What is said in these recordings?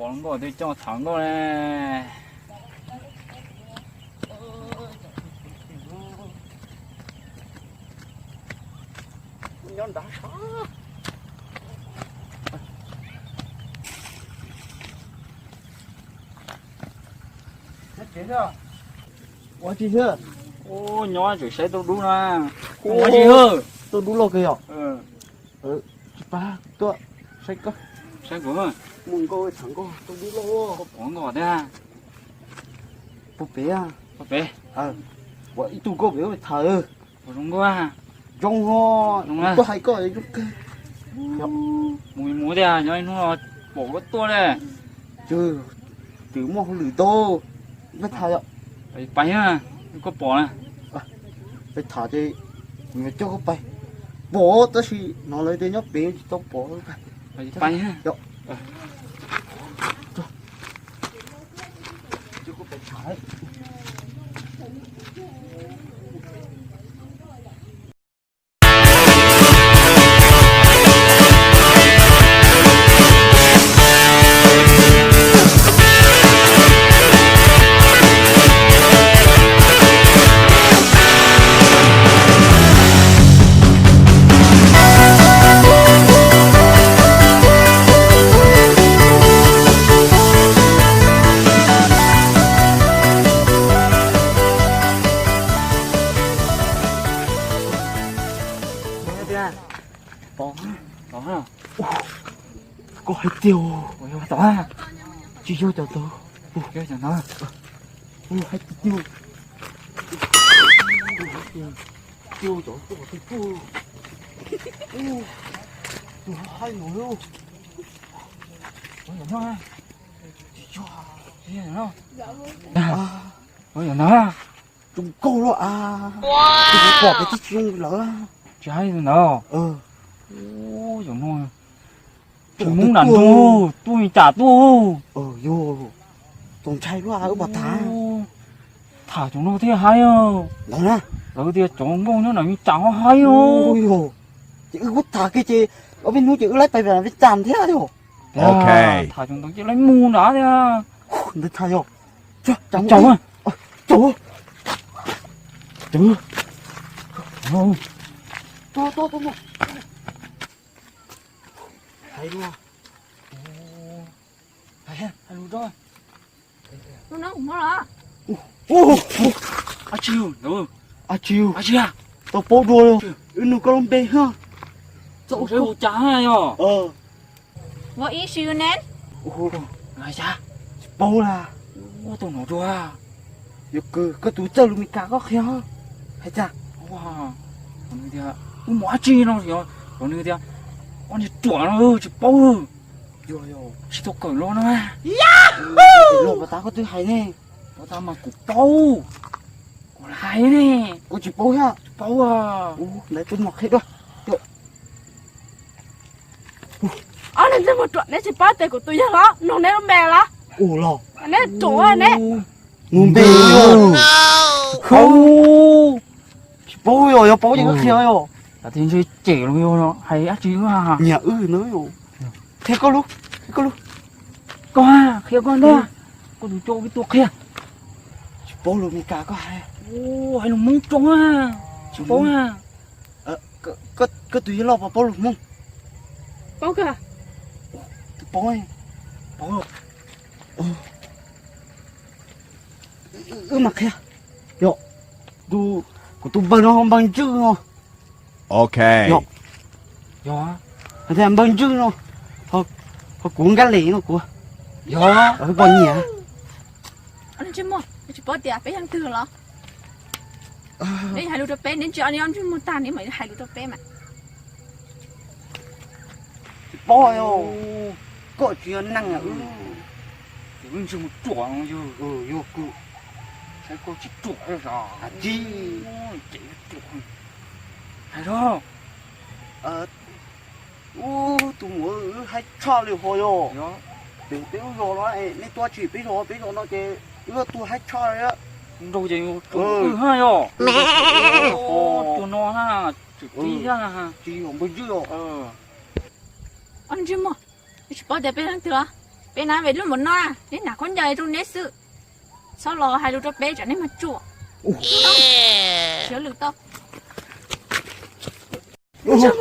Pom nkauj twb coj tham nkauj ne. Nyob nrad sav. Ua tsi thiab? Ua nyob tseem saib tauj dub na. Ua tsi, tauj dub loj kawg yom. Tsis pab tuaj saib koj. Saib kuv. Mus nkauj tham nkauj tauj dub loj. Koj pom nkauj thiab? Pog pem. Pog pem. Ua ib tug nkauj pem tham. Zoo nkauj. Zoo ho. Tuaj hais koj zoo kawg. Mus mus tiag, nyob ib hnub no pom koj tuaj ne. Twb muaj hauj lwm tau. Peb tham yom. Pais, koj pom na. Peb tham ces kuv yuav coj koj pais. Pom tab sis no lawv tias nyob pem tsis tau pom. Pais. Koj hais tiag, tsis yog cov ntawd. Hais tiag tiag. Tiag, cov tuaj twb tuaj. Tus hais no. Tsis yog. Ua yam no, zoo nkauj lawm as. Tsis pom peb tib tsis zoo lawm. Tsis hais li ntawd. Ua yam no, tsis Hmoob nram nroog tuaj li cas tuaj. Yog, txaus ntshai luaj wb pom tas. Tham cov no thiaj hais. Lawv tias cov nkauj nyob nram Vias Cas ho hais os. Ces wb kuj tham kiag ces ob peb hnub ces wb laib pais Vias Cas thiab yog. Tham cov ntawd ces laib mus nrad thiab. Ntawd tham yog. Tsaus, tsaus, tsaus. Hais lus, hais lus rau. Ab tsi, ab tsi, tau paub dua, wb nug koj lub npe hab. Txawj ua cas yog? What is your name? Tsis paub la. Ua tau no dua. Yog koj tus txawj lus Mes Kas koj qhia hais cas. Wb mus ab tsi no, yog nws tias ob niag ruam no tsis paub. Yog, yog tsis tau kawm los no. Los pas tas koj twb hais ne. Pas tas mas kuv paub, kuv hais ne. Koj tsis paub thiab? Tsis paub. Ntawd tus mos qhia dua. Ob niag ntsej muag ruam, neb tsis paub tias kuv tus yawg hlob nug neb lub npe los? Ua los. Neb ruam ne. Nug npe. Tsis paub yog, yog paub ces koj qhia yog. Tias ntshe cem los yog hais dab tsi. Nyiam wb no. Qhia koj lub, qhia koj lub. Koj qhia koj ntag. Koj tus coj peb tuaj qhia. Tsis paub lus Mes Kas koj hais. Hais lus Hmoob zoo. Tsis paub. Koj tus yawg loj puas paub lus Hmoob? Paub kawg. Twb paub, paub. Wb mam qhia. Yog, kuv tus npawg no npawg Ntswj no. Ok. Yog, yog, hais tias npawg Ntswj no, ho kuv Nkaj Lem no kuv. Yog, pom nyiam. Ntsej muag, tsis paub tias peb yog leej twg los? Neb hais lus rau peb, neb ntsia ob niag ntsej muag tag neb mam hais lus rau peb mas. Tsis paub, koj tsis yog neeg. Ces wb ntsej muag ruam no yog. Yog kuv. Saib koj tsis ruam zos. Tsis. Ces ruam. Hais los. Ub, tus muam, wb haib tshaj li ho yog. Pem peb lub zos no, nej tuaj tsis peb zos, peb zos no ces wb tuaj haib tshaj li. Nraug ces tsuas wb hab yog. Tus no na, tsis tib thiab na. Tsis yog npawg Ntswj os. Ntsej muag, tsis paub tias peb leej twg los? Peb na, peb lub mov no, neb hnav khaub ncaws rau neb xwb. Txhob los hais lus rau peb tsam neb mag tsuam. Siab lwm tau. Ua cas,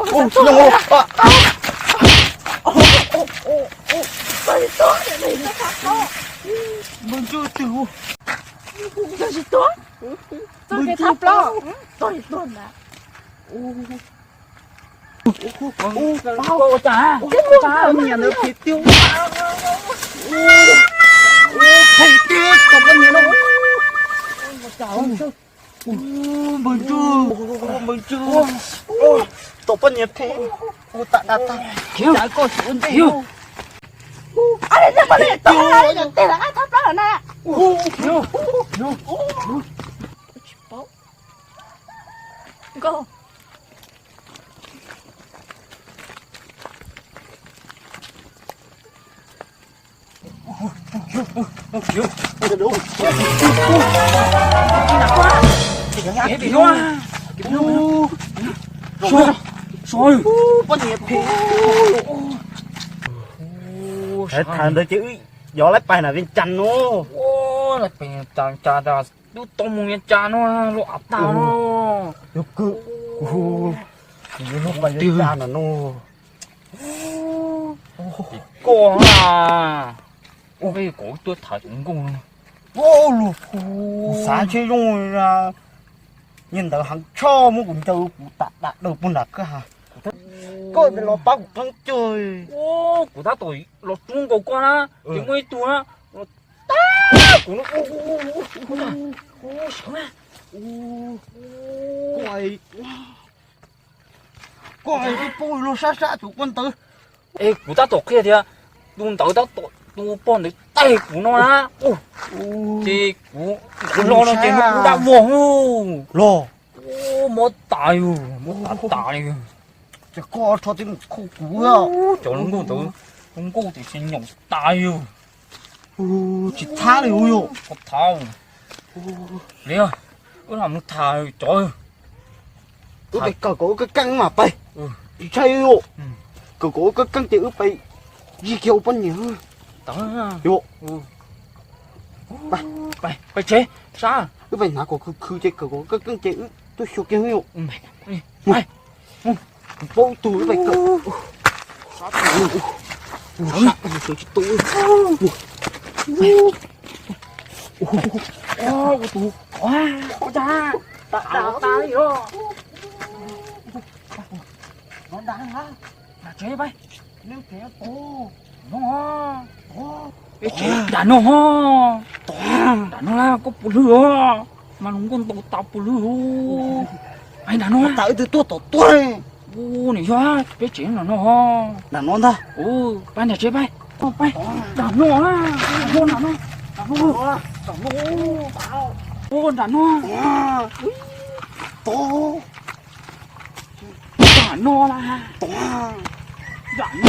ua cas, ua cas, phem tiag, tus poj niam no. Npawg Ntswg, npawg Ntswg, tus poj niam phem, ua tas tas tas, cas koj tsis ua ntej. Poj niam phem. Tham ntawd ces wb yuav lawv pais na Vias Cas no. Lawv pais Vias Cas, wb tau mus Vias Cas no, luag av tag no. Yog kawg, kuv yuav luag pais Vias Cas na no. Koj na, ua kom wb tuaj tham tus nkauj no. Kuv xav ntshe zoo li niag ntawd heev tshaj muab kuv ncaws kuv tas tas daws puag nram kwj ha. Koj los pab kuv qeeb cawg. Kuv tab tom los rub nkaus koj na, ces muaj ib tug na, tag kuv no. Koj, koj twb paub luag sab sab tus poj ntawd. Es kuv tab tom qhia tias tus ntawd tab tom, tus poj ntawd tag kuv no na. Ces kuv, kuv los no ces muab kuv dab vog los. Mob tas yus, mob tas tas li. Ces koj rho tib mus khuj kuv. Cov nkauj ntawd, nkauj tiam sis nyaum tas yus. Tsis thab li yus. Koj thab li, wb lam mus tham cov. Wb pais kawm kom wb keeb keeb mas pais. Tsis ntshai yus. Kawm kom wb keeb keeb ces wb pais zij kiag ua poj niam. Yus, pais tsev sab. Wb pais hnav kom khwv khwv ces kawm kom wb keeb keeb ces wb tuaj xyuas kiag yus. Kuv paub tus wb pais kawm. Sab tus, sab tus tsis tu. Ua tus, ua cas tas tas li os. Nram tsev pais. Nram no ho. Nram no na koj puas lwj os? Mas lus nkauj ntaus tas puas lwj os? Nram no. Wb twb tuaj tom tuaj. Ua niam yog peb tsev nram no ho. Nram no ntag. Pais nram tsev pais. Pais nram no, nram no, nram no, nram no. Ua nram no. Nram no na. Nram no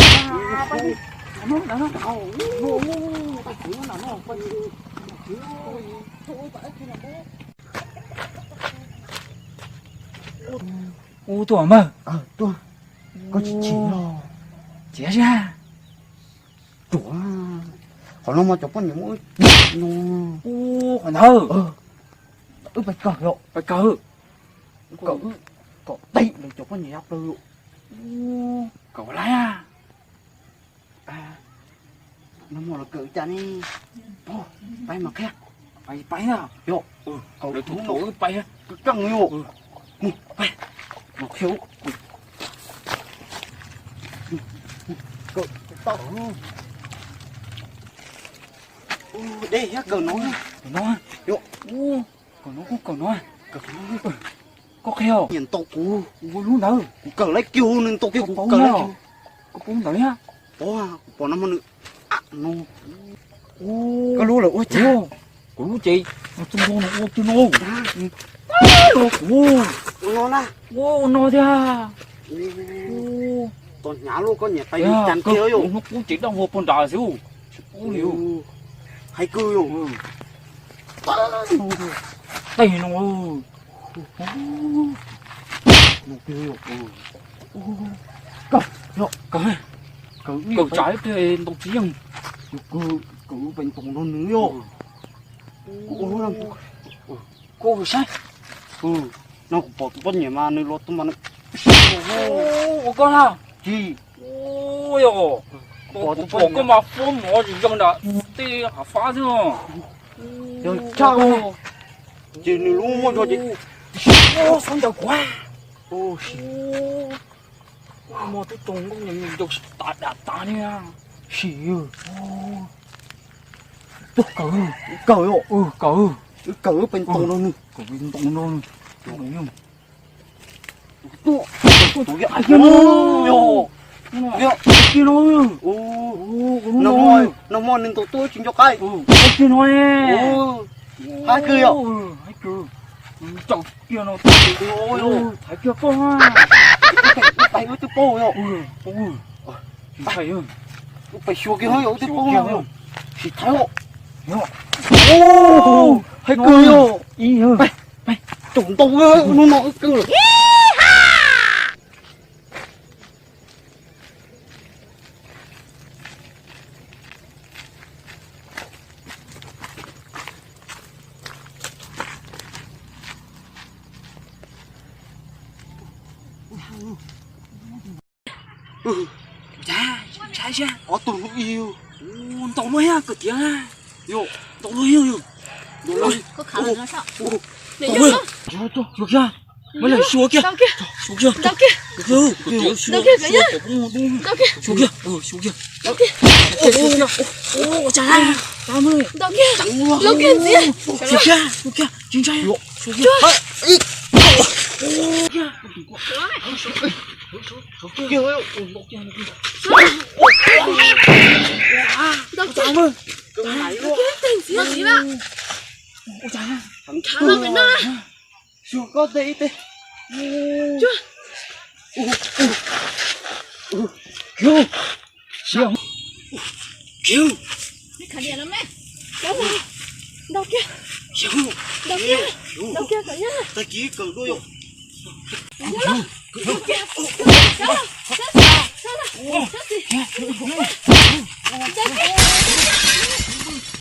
na, pais, nram no, nram no. Ua tuaj mas. Koj tsis chim los. Tsis tsis. Ruam, qhov no mas cov poj niam muab wb no. Ua qhov ntawd. Wb pais kawm yom. Pais kawm. Kawm wb kom tag lawv cov poj niam ya plaws yom. Kawm lawm. No mus los kawm cas ne? Pais mas qhia. Pais na. Yom, kawm tus no wb pais. Keej yom. Mus, pais. Los qhia. Kawm tau. Dej thiab kawm no. Kawm no. Yom. Kawm no kuj kawm no. Koj qhia os. Nyiam ntaus kuv. Kuv lub ntawd. Kuv kawm laib kiag nws ntaus kiag kuv kawm laib kiag. Koj pom ntawd thiab. Pom, kuv pom no mas nws no. Koj lub lawm ua cas? Kuv lub ces txog ntua no ua twg no. Ua no na. Ua no thiab. Tos hnyav luaj koj nyiam pais cas kiag yom. Hnub qub ces daj vog puag nrad xwb. Tsis pub li. Hais kwv yom. Tej no. Kawm, kawm, kawm tsam ib pliag ntaus tsis yeej. Kuv, kuv pem ntoos nrog nws yog. Kuv ua lub no, kuv saib. No kuv pom tus poj niam mas nws los tus mas nws, ua koj na. Tsis, ua yog, kuv pom koj mas fob mov zom zaws nram tej hav fab xwb. Yog tshaj, ces nws lub muaj zog ces, xob ncaws kuv. Sis, muaj tub tug nkauj nyoos nyoos tas dam tas li. Sim, kawm, kawm, kawm, kawm pem ntoos nrog nws, kawm pem ntoos nrog nws. Tuaj, tuaj, tuaj, yog, yog, yog, no, no muaj nws ntaus tuaj tsis nco qab. Hais kiag yog, hais kiag, thaiv kiag koj, tais ua twb paub yog, tais xyuas kiag yog ua twb paub yog, sim thaiv. Hais kiag yog, caum ntau hnub no kawg lawm. Ob tug ib, ntau luaj thiab kawm tiav, yog ntau luaj thiab yog, ntau luaj. Suav kiag, muab lawm suav kiag, suav kiag, suav kiag, suav kiag, suav kiag, suav kiag, suav kiag, tsis ntshai, suav kiag, suav kiag, ntau kiag, ntau kiag, ntau kiag. Suav koj tej ib teg. Khiv, khiv, khiv, khiv, tag kis kawm dua yom.